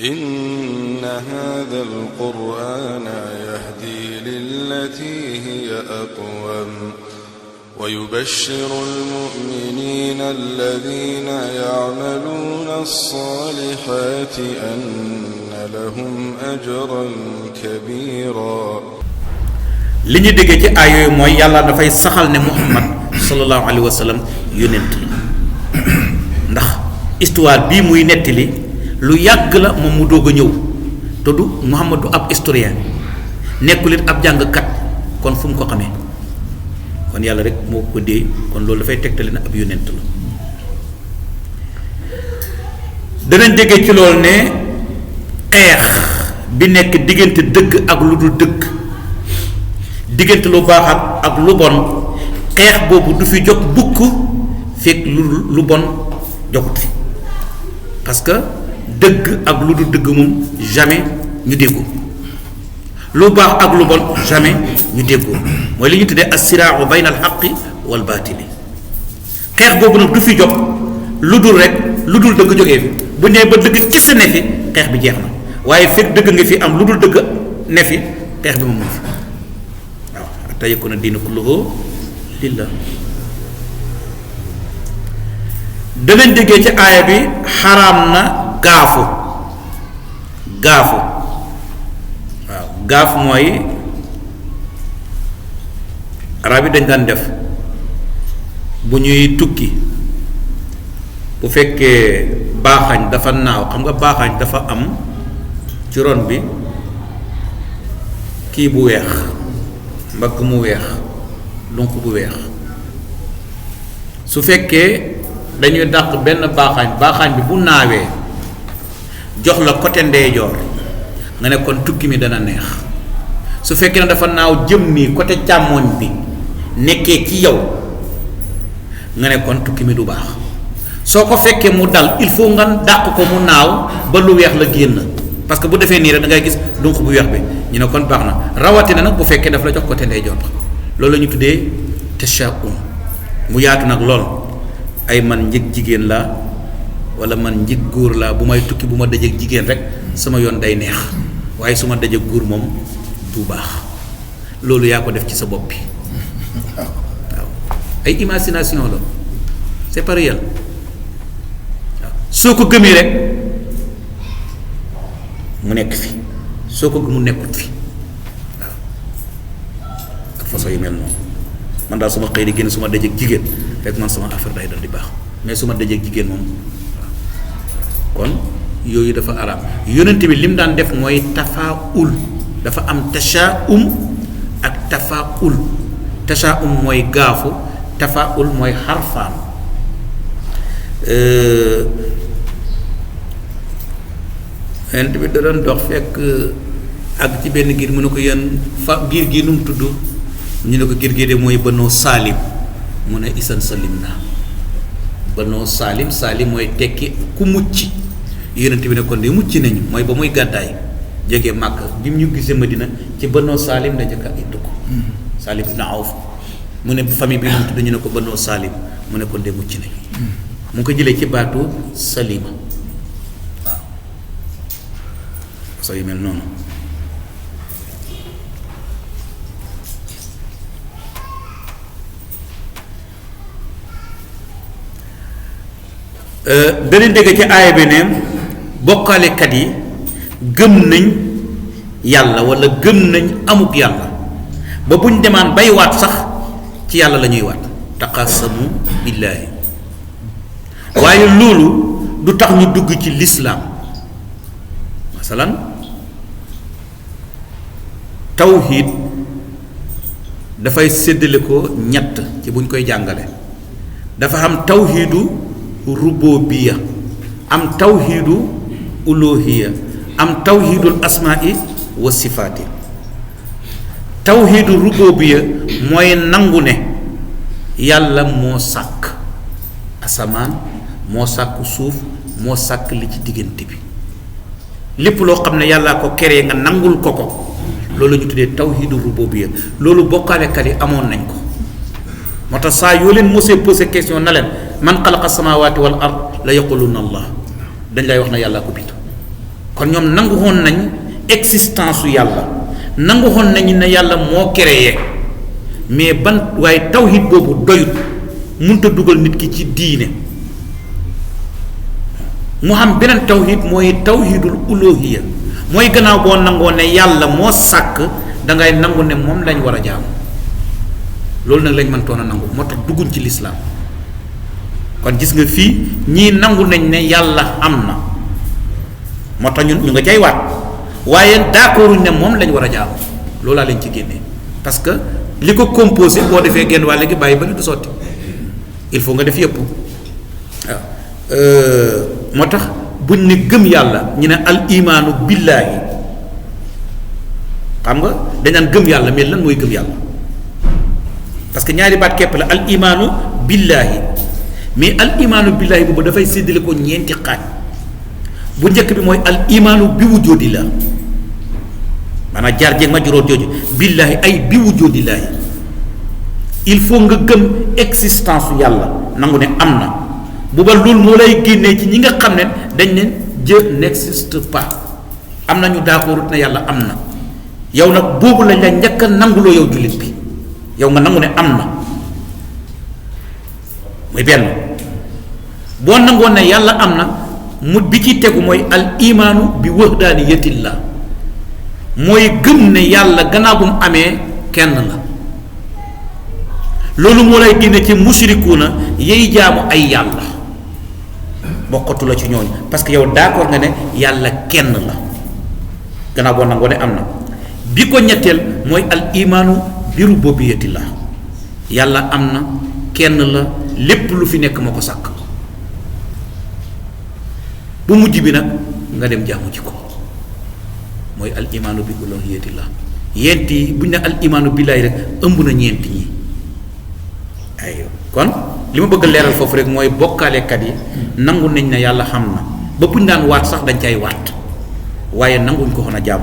إن هذا القرآن يهدي للتي هي أقوم ويبشر المؤمنين الذين يعملون الصالحات أن لهم أجرا كبيرا. li ñu déggee ci aay yooyu mooy yàlla dafay saxal ne Muhammad sallallahu alayhi wa sallam yonent la ndax histoire bii muy nettali lu yàgg la moom mu doog a ñëw te du Muhammad du ab historien nekkul it ab jàngkat kon fu mu ko xamee kon yàlla rek moo ko dee kon loolu dafay tegtali na ab yonent la. danañ déggee ci loolu ne xeex bi nekk diggante dëgg ak lu dul dëgg diggante lu baax ak lu bon xeex boobu du fi jóg bukk fekk lu bon jogut fi parce que dëgg ak lu dul dëgg moom jamais ñu déggoo lu baax ak lu bon jamais ñu déggoo mooy li ñu tuddee as-siraa'u bayna al-haqqi wal baatili xeex boobu nag du fi jóg lu dul rek lu dul dëgg jógee fi bu nee ba dëgg kese ne fi xeex bi jeex na waaye fekk dëgg nga fi am lu dul dëgg ne fi xeex bi moom mu ngi fi waaw hatta yakuna diinu kulluhu lillah. danañ déggee ci aaya bi xaraam na gaafu waaw gaaf mooy arab yi dañ daan def bu ñuy tukki bu fekkee baaxañ dafa naaw xam nga baaxañ dafa am ci ron bi kii bu weex mbagg mu weex lunq bu weex su fekkee dañuy dàq benn baaxaañ bi bu naawee jox la côté ndeyjoor nga ne kon tukki mi dana neex su fekkee ne dafa naaw jëm nii côté càmmoñ bi nekkee ci yow nga ne kon tukki mi du baax soo ko fekkee mu dal il faut nga dàq ko mu naaw ba lu weex la génn parce que bu defee nii rek da ngay gis dunq bu weex bi ñu ne kon baax na rawatina nag bu fekkee daf la jox côté ndeyjoor loolu la ñu tuddee tashaa'um mu yaatu nag lool. ay man njëg jigéen laa wala man njëg góor laa bu may tukki bu ma dajeeg jigéen rek sama yoon day neex waaye su ma dajeeg góor moom du baax loolu yaa ko def ci sa bopp bi waaw ay imagination la c'est pas réel waaw soo ko gëmee rek mu nekk fi soo ko gëmu nekkut fi waaw ak façon yu mel noonu man daal su ma xëy di génn su ma dajeeg jigéen fekk man sama affaire day dal di baax mais su ma dajeeg jigéen moom kon yooyu dafa araam yonent bi li mu daan def mooy tafaa'ul dafa am tashaa'um ak tafaa'ul tashaa'um mooy gaafu tafaa'ul mooy xarfaan yonent bi da doon dox fekk ak ci benn giir mu ne ko yéen fa giir gi nu mu tudd ñu ne ko giir gi de mooy Banu Saalim mu ne isan salim naa Banu Saalim mooy tekki ku mucc yonent bi ne kon de mucc nañu mooy ba muy gàddaay jógee Màkka bi mu ñu gisee Madina ci Banu Saalim la njëkk a dugg Saalim ibn Awf mu ne famille bi mu tudd ñu ne ko Banu Saalim mu ne kon de mucc nañu mu ngi ko jëlee ci baatu salima waaw soo yu mel noonu danañ dégg ci aaya bi ne bokkaalekat yi gëm nañ yàlla wala gëm nañ amuk yàlla ba buñ demaan bay waat sax ci yàlla la ñuy waat taqasamu billaahi waaye loolu du tax ñu dugg ci lislaam masalan tawhid dafay séddale ko ñett ci buñ koy jàngale dafa am tawhidu rububiya am tawhidu uluhiya am tawhidul asma'i wa sifaati tawhidu rububiya mooy nangu ne yàlla moo sàkk asamaan moo sàkk suuf moo sàkk li ci diggante bi lépp loo xam ne yàllaa ko keree nga nangul ko loolu ñu tuddee tawhidu rububiya loolu bokkaalekat yi amoon nañ ko moo tax saa yoo leen mosee posé question na leen man xalaqa samawati wal ard la yaquluna allah dañ lay wax na yàllaa ko bind kon ñoom nangu woon nañ existence su yàlla nangu woon nañu ne yàlla moo créé mais ban waaye tawhid boobu doyut mënut a dugal nit ki ci diine mu xam beneen tawhid mooy tawhidul uluhiyya mooy gannaaw boo nangoo ne yàlla moo sàkk da ngay nangu ne moom lañ war a jaamu loolu nag lañ mëntoon a nangu moo tax dugguñ ci lislaam kon gis nga fii ñii nangu nañ ne yàlla am na moo tax ñun ñu nga cay waat waaye d'accorduñ ne moom lañ war a jaamu loolaa lañ ci génnee parce que li ko composé boo defee genn wàll gi bàyyi ba du sotti il faut nga def yëpp waaw moo tax buñ ne gëm yàlla ñu ne al imaanu billaahi xam nga dañ naan gëm yàlla mais lan mooy gëm yàlla parce que ñaari baat képp la al imaanu billaahi mais al imaanu billaahi boobu dafay séddale ko ñeenti xaaj bu njëkk bi mooy al imaanu bi wujoodillah maanaam jaar jeeg ma juróot jooju billaahi ay bi wujoodillaahi il faut nga gëm existence yàlla nangu ne am na bu ba loolu moo lay génnee ci ñi nga xam ne dañ ne Dieu n'existe pas am na ñu d'accord ne yàlla am na yow nag boobu lañ la njëkk a nanguloo yow jullit bi yow nga nangu ne am na muy benn boo nangoon ne yàlla am na mu bi ci tegu mooy al imaanu bi wahdaaniyatillah mooy gëm ne yàlla gannaaw bu mu amee kenn la loolu moo lay génne ci mushrikuuna yey jaamu ay yàlla bokkatu la ci ñooñu parce que yow d'accord nga ne yàlla kenn la gannaaw boo nangoo ne am na bi ko ñetteel mooy al imaanu bi rububiyyatillah yàlla am na kenn la lépp lu fi nekk moo ko sàkk bu mujj bi nag nga dem jaamu ci ko mooy al imaanu bi uluhiyyatillah yent yi bu ñu ne al imaanu billaahi rek ëmb na ñeent ñi aywa kon li ma bëgg leeral foofu rek mooy bokkaalekat yi nangu nañ ne yàlla xam na ba buñ daan waat sax dañ cay waat waaye nanguñ ko xon a jàmm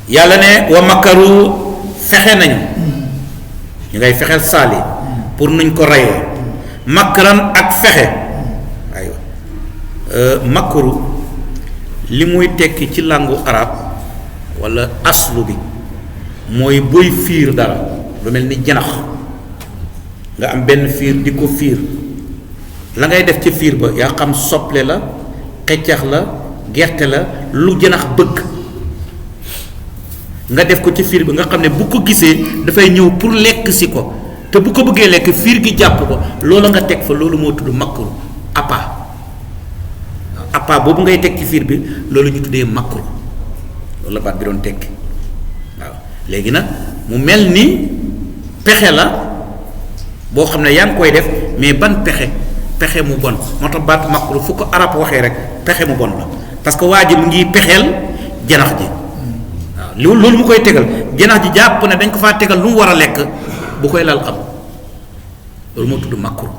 yàlla ne wa makaru fexe nañu ñu ngay fexeel saali pour nuñ ko reyee makaran ak fexe aywa makaru li muy tekki ci langue arabe wala aslu bi mooy booy fiir dara lu mel ni janax nga am benn fiir di ko fiir la ngay def ci fiir ba yaa xam soble la xeccax la gerte la lu janax bëgg nga def ko ci fiir bi nga xam ne bu ko gisee dafay ñëw pour lekk si ko te bu ko bëggee lekk fiir gi jàpp ko loolu nga teg fa loolu moo tudd makru appât boobu ngay teg ci fiir bi loolu ñu tuddee makru loolu la baat bi doon tekki waaw léegi nag mu mel ni pexe la boo xam ne yaa ngi koy def mais ban pexe mu bon moo tax baat makru fu ko arab waxee rek pexe mu bon la parce que waa ji mu ngi pexeel janax ji waaw loolu mu koy tegal janax ji jàpp ne dañ ko faa tegal lu mu war a lekk bu koy lal xam loolu moo tudd makru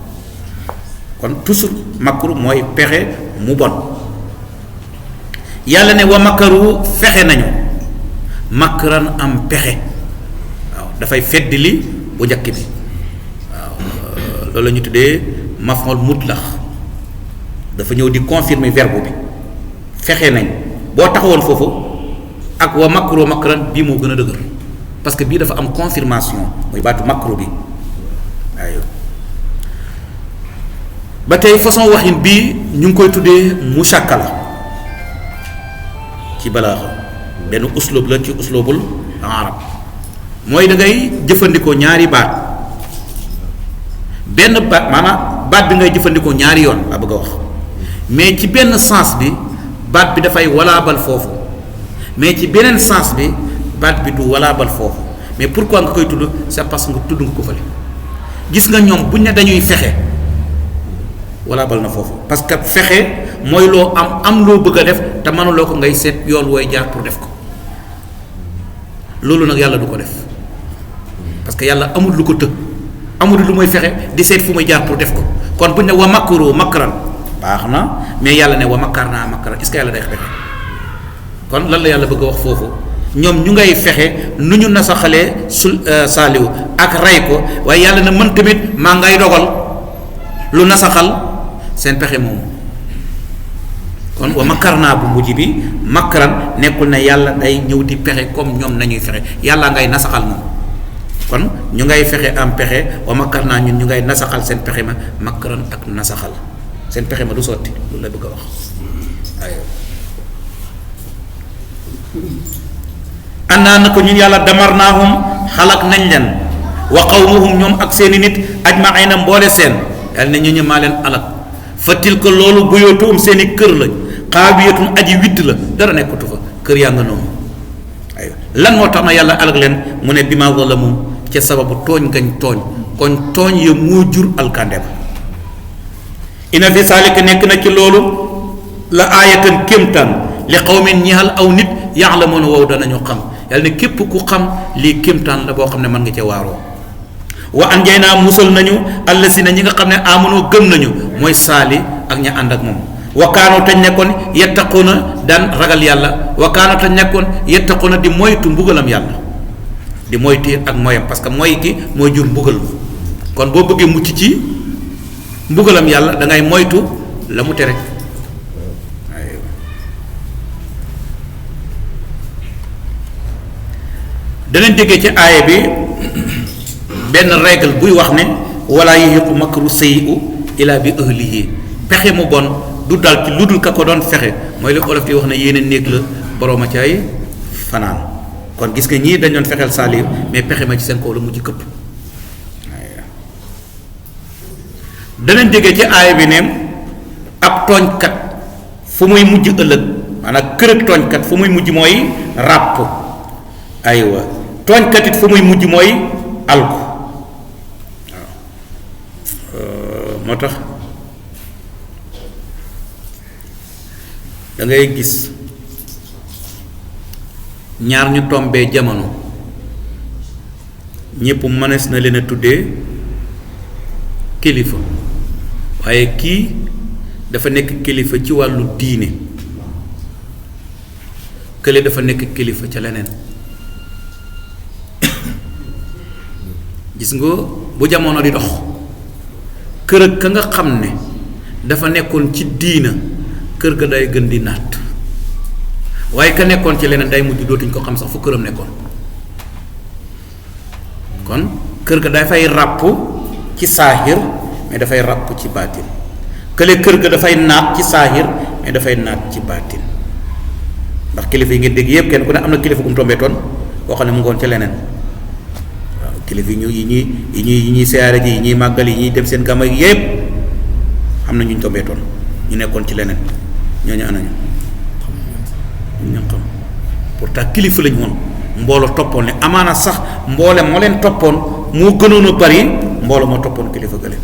kon toujours makru mooy pexe mu bon yàlla ne wa makaru fexe nañu makran am pexe waaw dafay fedd li bu njëkk bi waaw loolu la ñu tuddee maf'ul mutlax dafa ñëw di confirmer verbe bi fexe nañ boo taxawoon foofu ak wa makru makran bii moo gën a dëgër parce que bii dafa am confirmation mooy baatu makru bi waaye ba tey façon waxin bii ñu ngi koy tuddee mushakkala ci balaaxa benn uslub la ci uslubul arab mooy da ngay jëfandikoo ñaari baat benn baat maanaam baat bi ngay jëfandikoo ñaari yoon laa bëgg a wax mais ci benn sens bi baat bi dafay walaabal foofu mais ci beneen sens bi baat bi du walaabal foofu mais pourquoi nga koy tudd c'est parce que nga tudd nga ko fële gis nga ñoom buñ ne dañuy fexe walaabal na foofu parce que fexe mooy loo am loo bëgg a def te mënuloo ko ngay seet yoon wooy jaar pour def ko loolu nag yàlla du ko def parce que yàlla amul lu ko tëg amul lu muy fexe di seet fu muy jaar pour def ko kon buñ ne wa makru makran baax na mais yàlla ne wa makar naa makran est-ce que yàlla day fexe kon lan la yàlla bëgg a wax foofu ñoom ñu ngay fexe nu ñu nasaxalee saalihu ak rey ko waaye yàlla na mën tamit maa ngay dogal lu nasaxal seen pexe moomu. kon wa makarnaa bu mujj bi makran nekkul ne yàlla day ñëw di pexe comme ñoom nañuy fexe yàlla ngay nasaxal moom. kon ñu ngay fexe am pexe wa makarnaa ñun ñu ngay nasaxal seen pexe ma makran ak nasaxal seen pexe ma du sotti loolu la bëgg a wax aywa. annaa na ko ñun yàlla damarnaahum xalak nañ leen wa qawmuhum ñoom ak seeni nit ajmaina mboole seen yàlla ne ñu maa leen alak fa tilka loolu buyootuum seeni kër lañ xaawiyatun aji witt la dara nekkatu fa kër yaa nga noonu aywa lan moo tax na yàlla alak leen mu ne bi ma zalamu ca sababu tooñ gañ tooñ kon tooñ ya moo jur alkande ba ina fi saalika nekk na ci loolu la aayatan kéemtaan li qawmin ñeexal aw nit ya'lamuuna wow danañu xam yàlla ne képp ku xam lii kéemtaan la boo xam ne mën nga ca waaroo wa anjaynaa musal nañu allasina ñi nga xam ne amunoo gëm nañu mooy saali ak ña ànd ak moom wa kaanoo tañ nekkoon yettaquuna daan ragal yàlla wa kaanoo tañ nekkoon yettaquuna di moytu mbugalam yàlla di moytu ak moyam parce que moy gi mooy jur mbugal kon boo bëggee mucc ci mbugalam yàlla da ngay moytu la mu tere. danañ déggee ci aaya bi benn règle buy wax ne wala yahiqu makru sayyi'u ila bi ahlihi pexe mu bon du dal ci lu dul ka ko doon fexe mooy li olof di wax ne yéene néeg la borooma caay fanaan kon gis nga ñii dañ doon fexeel Saalih mais pexe ma ci seen kaw la mujj këpp. danañ déggee ci aaya bi ne ab tooñkat fu muy mujj ëllëg maanaam kër ak tooñkat fu muy mujj mooy ràpp aywa tooñkat it fu muy mujj mooy alku waaw moo tax da ngay gis ñaar ñu tombee jamono ñépp mënees na leen a tuddee kilifa waaye kii dafa nekk kilifa ci wàllu diine kële dafa nekk kilifa ca leneen gis nga bu jamono di dox kër ak ka nga xam ne dafa nekkoon ci diina kër ga day gën di naat waaye ka nekkoon ci leneen day mujj dootuñ ko xam sax fu këram nekkoon kon kër ga dafay ràpp ci saahir mais dafay ràpp ci baatin kële kër ga dafay naat ci saahir mais dafay naat ci baatin ndax kilifa yi ngeen dégg yëpp kenn ku ne am na kilifa gu mu tombeetoon koo xam ne mu ngoon ca leneen kilifa yi ñuy siyaare ji yi ñuy màggal yi ñuy dem seen gàmma yi yëpp am na ñu ñu tombeetoon ñu nekkoon ci leneen ñooñu anañu ñu xam pourtant kilifa lañu woon mbooloo toppoon ne amaana sax mboole moo leen toppoon moo gënoon a bari mbooloo moo toppoon kilifa gële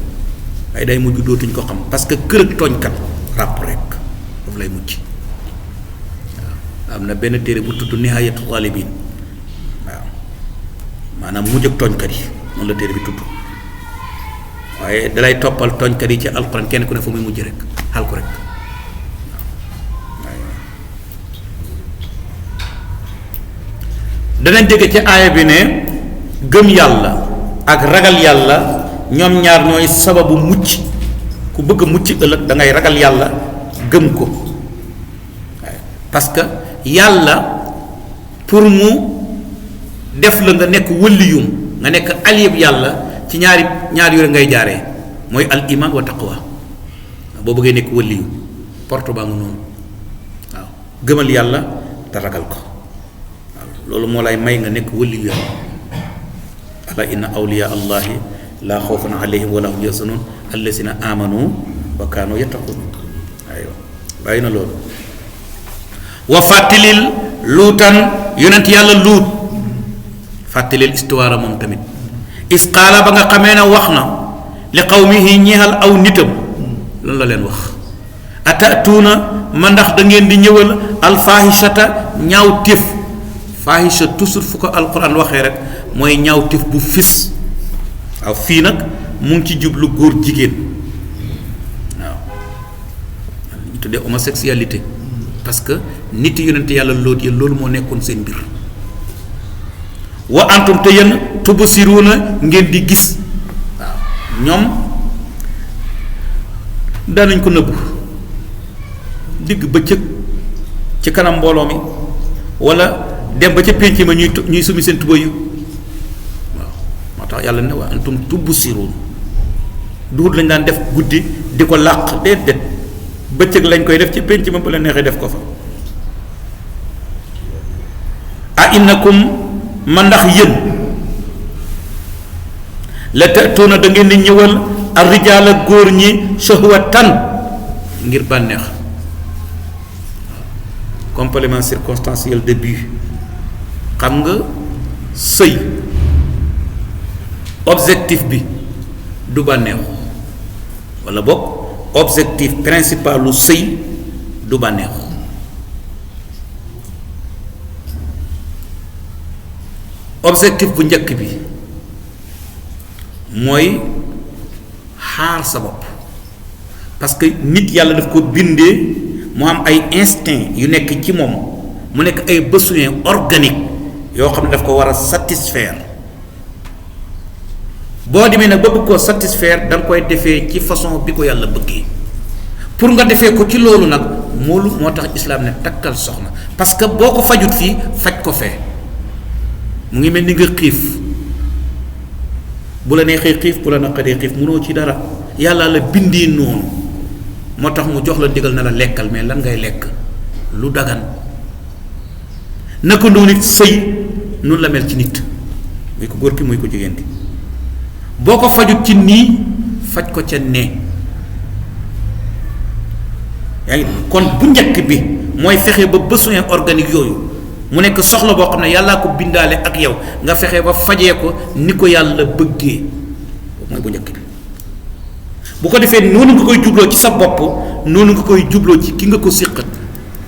waaye day mujj dootuñ ko xam parce que kër ak tooñkat ràpp rek foofu lay mujj waaw am na benn téere bu tudd Nihaayatu Taalibin maanaam mujj ak tooñkat yi noonu la téere bi tudd waaye dalay toppal tooñkat yi ci alxuraan kenn ku ne fu muy mujj rek xal ko rek waaw danañ dégg ci aaya bi ne gëm yàlla ak ragal yàlla ñoom ñaar ñooy sababu mucc ku bëgg a mucc ëllëg da ngay ragal yàlla gëm ko parce que yàlla pour mu def la nga nekk wëlliyum nga nekk aliyeb yàlla ci ñaari yore ngay jaaree mooy al iman wa taqwa boo bëggee nekk wëliyu porte baa nga noonu waaw gëmal yàlla te ragal ko waaw loolu moo lay may nga nekk wëliyu yàlla ala inna awliya allahi la xawfun alayhim wala hum yaxzanun allazina amanu wa kaanu yattaqun aywa bàyyi na loolu wa fàttalil luutan yonent yàlla luut fàttalil histoire moom tamit isqaala ba nga xamee ne wax na li qawmihi ñeexal aw nitam lan la leen wax atatuuna ma ndax da ngeen di ñëwal alfahishata ñaaw téef fahisha toujours fu ko alquran waxee rek mooy ñaaw téef bu fis waaw fii nag mu ngi ci jublu góor jigéen waaw ñu tuddee homosexualité parce que nit yonent yàlla loot yi loolu moo nekkoon seen mbir wa antum te yéen tubsiruuna ngeen di gis waaw ñoom daanañ ko nëbb digg bëccëg ci kanam mbooloo mi wala dem ba ca pénc ma ñuy sumi seen tuba yu waaw moo tax yàlla ne wa antum tubsiruun duut lañ daan def guddi di ko làq déedéet bëccëg lañ koy def ci pénc ma bu la neexee def ko fa a innakum man ndax yéen la ta'tuuna da ngeen di ñëwal ar rijaala góor ñi shahwatan ngir bànneex complément circonstanciel de but xam nga sëy objectif bi du bànneexu wala boog objectif principal lu sëy du bànneexu objectif bu njëkk bi mooy xaar sa bopp parce que nit yàlla daf ko bindee mu am ay instinct yu nekk ci moom mu nekk ay besoin organique yoo xam ne daf ko war a satisfaire boo demee nag ba bëgg koo satisfaire da nga koy defee ci façon bi ko yàlla bëggee pour nga defee ko ci loolu nag moo tax islaam ne takkal soxna parce que boo ko fajut fii faj ko fee mu ngi mel ni nga xiif bu la neexee xiif bu la naqaree xiif mënoo ci dara yàlla la bindee noonu moo tax mu jox la ndigal na la lekkal mais lan ngay lekk lu dagan naka noonu it sëy noonu la mel ci nit muy ko góor ki muy ko jigéen ki boo ko fajut ci nii faj ko ca nee yaa ngi kon bu njëkk bi mooy fexe ba besoin organique yooyu mu nekk soxla boo xam ne yàllaa ko bindaale ak yow nga fexe ba fajee ko ni ko yàlla bëggee boobu mooy bu njëkk bi bu ko defee noonu nga koy jubloo ci sa bopp noonu nga koy jubloo ci ki nga ko siqat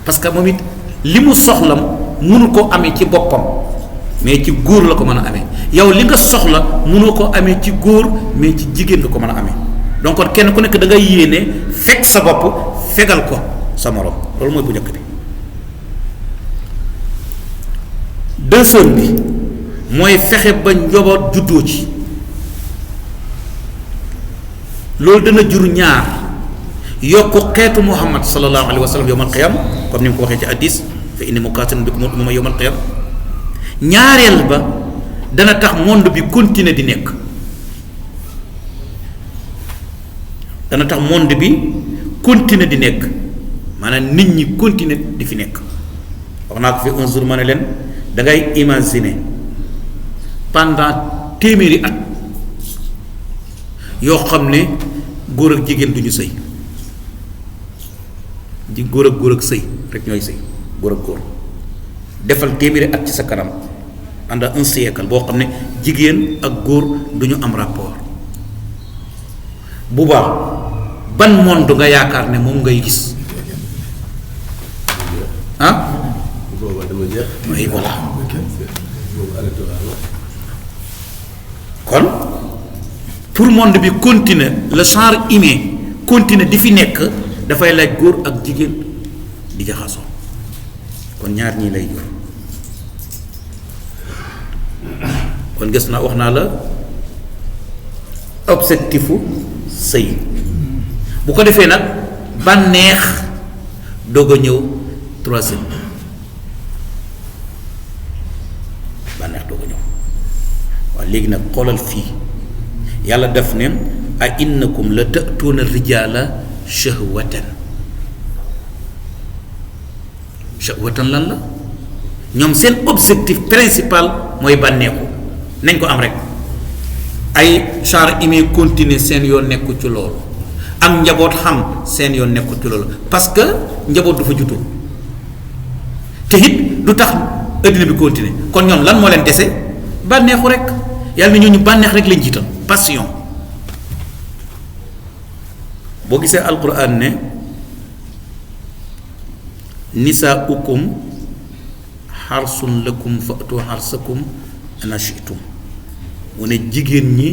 parce que moom it li mu soxla mënu ko amee ci boppam mais ci góor la ko mën a amee yow li nga soxla mënoo ko amee ci góor mais ci jigéen nga ko mën a amee donc kon kenn ku nekk da ngay yéene fekk sa bopp fegal ko sa morom loolu mooy bu njëkk bi deuxième bi mooy fexe ba njaboot juddoo ci loolu dana jur ñaar yokku xeetu muhammad sallallahu alayhi wa sallam yawmal qiyam comme ni mu ko waxee ci hadis fa inni mukaathirun bikum umama yawmal qiyam ñaareel ba dana tax monde bi continuer di nekk dana tax monde bi continuer di nekk maanaam nit ñi continuer di fi nekk wax naa ko fi un jour ma ne leen da ngay imaginer pendant téeméeri at yoo xam ne góor ak jigéen du ñu sëy ji góor ak sëy rek ñooy sëy góor ak góor defal téeméeri at ci sa kanam pendant un siècle boo xam ne jigéen ak góor du ñu am rapport bu baax ban monde nga yaakaar ne moom ngay gis ah oui voilà kon pour monde bi continuer le genre humain continuer di fi nekk dafay laaj góor ak jigéen di jaxasoo kon ñaar ñii lay jur kon gis naa wax naa la objectifu sëy bu ko defee nag bànneex doog a ñëw troisième bànneex doog a ñëw waaw léegi nag xoolal fii yàlla def ne a innakum la ta'tuuna rijaala shahwatan lan la ñoom seen objectif principal mooy bànneexu nañ ko am rek ay genre humain continuer seen yoon nekku ci loolu am njaboot xam seen yoon nekku ci loolu parce que njaboot du fa juddoo te it du tax addina bi continuer kon ñoom lan moo leen dese bànneexu rek yàlla na ñooñu bànneex rek lañ jiital passion boo gisee alquran ne nisaaukum xarsun lakum fa'tu xarsakum ana shi'tum mu ne jigéen ñi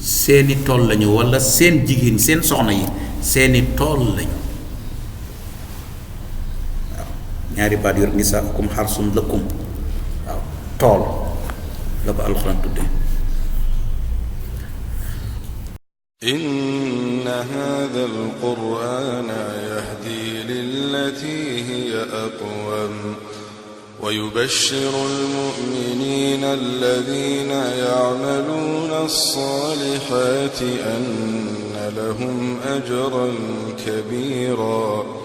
seeni tool lañu walla seen jigéen seen soxna yi seeni tool lañu waaw ñaari baat yor nisaaukum xarsun lakum waaw tool la ko alxuraan tuddee. إن هذا القرآن يهدي للتي هي أقوم ويبشر المؤمنين الذين يعملون الصالحات أن لهم أجرا كبيرا